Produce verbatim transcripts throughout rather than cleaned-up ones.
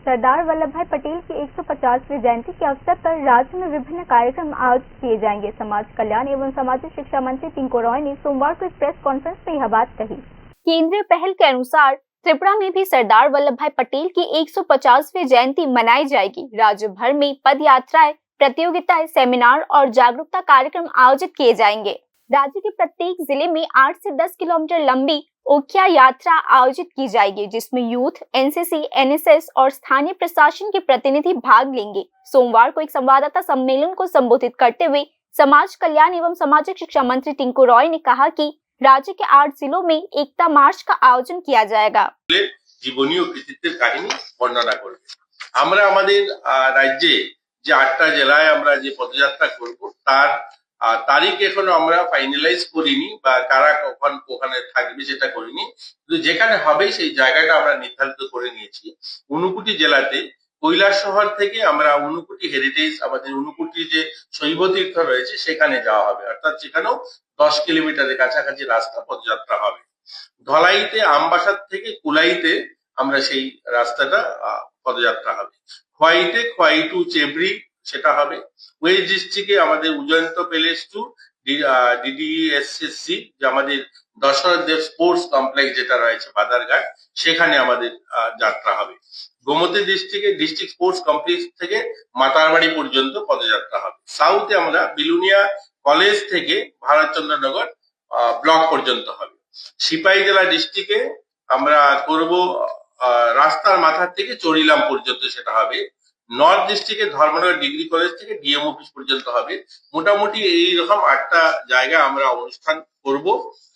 सरदार वल्लभ भाई पटेल की एक सौ पचासवीं जयंती के अवसर पर राज्य में विभिन्न कार्यक्रम आयोजित किए जाएंगे। समाज कल्याण एवं सामाजिक शिक्षा मंत्री टिंकू रॉय ने सोमवार को एक प्रेस कॉन्फ्रेंस में यह बात कही। केंद्रीय पहल के अनुसार त्रिपुरा में भी सरदार वल्लभ भाई पटेल की एक सौ पचासवीं जयंती मनाई जाएगी। राज्य भर में पद यात्राएं, प्रतियोगिताएं, सेमिनार और जागरूकता कार्यक्रम आयोजित किए जाएंगे। राज्य के प्रत्येक जिले में आठ से दस किलोमीटर लंबी ओख्या यात्रा आयोजित की जाएगी, जिसमें यूथ, एनसीसी, एनएसएस और स्थानीय प्रशासन के प्रतिनिधि भाग लेंगे। सोमवार को एक संवाददाता सम्मेलन को संबोधित करते हुए समाज कल्याण एवं सामाजिक शिक्षा मंत्री टिंकू रॉय ने कहा कि राज्य के आठ जिलों में एकता मार्च का आयोजन किया जाएगा। জীবনী ও কৃতিত্বের কাহিনী বর্ণনা করবে। আমরা আমাদের আহ, রাজ্যে যে আটটা জেলায় আমরা যে পদযাত্রা করব, তার আহ, তারিখ এখনো আমরা ফাইনালাইজ করিনি বা কারা কখন ওখানে থাকবে সেটা করিনি। কিন্তু যেখানে হবে সেই জায়গাটা আমরা নির্ধারিত করে নিয়েছি। ঊনকোটি জেলাতে কৈলাসহর থেকে আমরা ঊনকোটি হেরিটেজ, আমাদের ঊনকোটি যে শৈব তীর্থ রয়েছে, সেখানে যাওয়া হবে। অর্থাৎ সেখানেও দশ কিলোমিটারের কাছাকাছি রাস্তা পদযাত্রা হবে। ধলাইতে আমবাসা থেকে কুলাইতে আমরা সেই রাস্তাটা আহ, পদযাত্রা হবে। খোয়াইতে খোয়াই টু চেবড়ি সেটা হবে। ওয়েস্ট ডিস্ট্রিক্টে আমাদের উজয়ন্ত প্যালেস টু ডিডিএসএসসি, যে আমাদের দশরথ দেব স্পোর্টস কমপ্লেক্স যেটা রয়েছে বাদারঘাট, সেখানে আমাদের আহ, যাত্রা হবে। গোমতী ডিস্ট্রিক্টে ডিস্ট্রিক্ট স্পোর্টস কমপ্লেক্স থেকে মাতারবাড়ি পর্যন্ত পদযাত্রা হবে। সাউথে আমরা বিলুনিয়া কলেজ থেকে ভারতচন্দ্রনগর আহ, ব্লক পর্যন্ত হবে। সিপাহী জেলা ডিস্ট্রিক্টে আমরা করব আহ, রাস্তার মাথা থেকে চরিলাম পর্যন্ত সেটা হবে। নর্থ ডিস্ট্রিক্টে ধর্মনগর ডিগ্রি কলেজ থেকে ডিএম অফিস পর্যন্ত হবে। মোটামুটি এই রকম আটটা জায়গা আমরা অনুষ্ঠান করব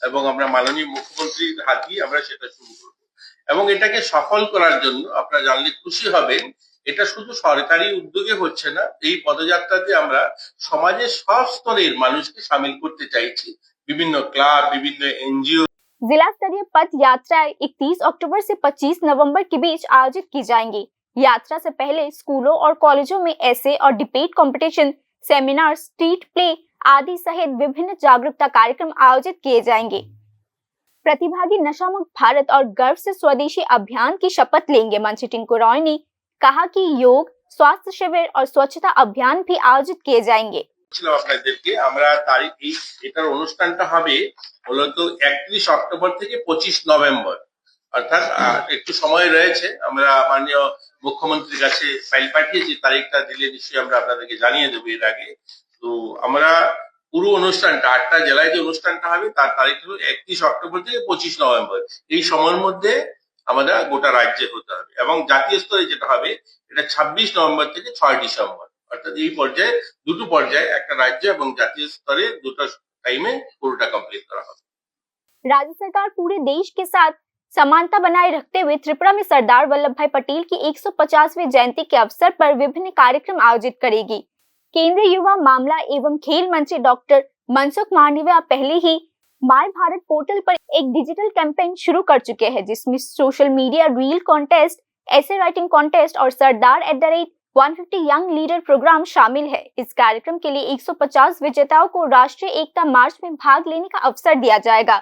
এবং আমরা মাননীয় মুখ্যমন্ত্রীর হাত দিয়ে আমরা সেটা শুরু করব। এবং এটাকে সফল করার জন্য আপনারা জানলে খুশি হবেন, এটা শুধু সরকারি উদ্যোগে হচ্ছে না। এই পদযাত্রাতে আমরা সমাজের সব স্তরের মানুষকে সামিল করতে চাইছি, বিভিন্ন ক্লাব, বিভিন্ন এনজিও। जिला स्तरीय पद यात्राएं इकतीस अक्टूबर से पच्चीस नवंबर के बीच आयोजित की जाएंगी। यात्रा से पहले स्कूलों और कॉलेजों में एसे और debate competition, seminar, street play आदि सहित विभिन्न जागरूकता कार्यक्रम आयोजित किए जाएंगे। प्रतिभागी नशामुक्त भारत और गर्व से स्वदेशी अभियान की शपथ लेंगे। मंत्री टिंकू रॉय ने कहा कि योग, स्वास्थ्य शिविर और स्वच्छता अभियान भी आयोजित किए जाएंगे। বলছিলাম আপনাদেরকে, আমরা তারিখ, এই, এটার অনুষ্ঠানটা হবে মূলত একত্রিশ অক্টোবর থেকে পঁচিশ নভেম্বর, অর্থাৎ আহ, একটু সময় রয়েছে। আমরা মাননীয় মুখ্যমন্ত্রীর কাছে ফাইল পাঠিয়েছি, তারিখটা দিলে নিশ্চয়ই আমরা আপনাদেরকে জানিয়ে দেবো এর আগে। তো আমরা পুরো অনুষ্ঠানটা, আটটা জেলায় যে অনুষ্ঠানটা হবে, তার তারিখ হলো একত্রিশ অক্টোবর থেকে পঁচিশ নভেম্বর। এই সময়ের মধ্যে আমাদের গোটা রাজ্যে হতে হবে এবং জাতীয় স্তরে যেটা হবে, এটা ছাব্বিশ নভেম্বর থেকে ছয় ডিসেম্বর, অর্থাৎ এই পর্যায়ে, দুটো পর্যায়ে, একটা রাজ্য এবং জাতীয় স্তরে দুটো টাইমে পুরোটা কমপ্লিট করা হবে। राज्य सरकार पूरे देश के साथ समानता बनाए रखते हुए त्रिपुरा में सरदार वल्लभ भाई पटेल की एक सौ पचासवीं जयंती के अवसर पर विभिन्न कार्यक्रम आयोजित करेगी। केंद्रीय युवा मामला एवं खेल मंत्री डॉक्टर मनसुख मांडविया पहले ही माय भारत पोर्टल पर एक डिजिटल कैंपेन शुरू कर चुके हैं, जिसमें social media reel contest, essay writing contest और Sardar at the rate one fifty young leader programme शामिल है। इस कार्यक्रम के लिए एक सौ पचास विजेताओं को राष्ट्रीय एकता मार्च में भाग लेने का अवसर दिया जाएगा।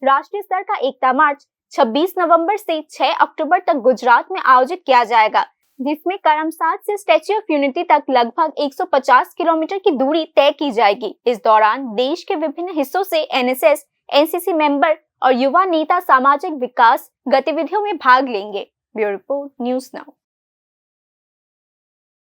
राष्ट्रीय स्तर का एकता मार्च छब्बीस नवंबर से छह अक्टूबर तक गुजरात में आयोजित किया जाएगा, जिसमें करमसाद से स्टैच्यू ऑफ यूनिटी तक लगभग एक सौ पचास किलोमीटर की दूरी तय की जाएगी। इस दौरान देश के विभिन्न हिस्सों से एनएसएस, एनसीसी मेंबर और युवा नेता सामाजिक विकास गतिविधियों में भाग लेंगे। Bureau report, news now.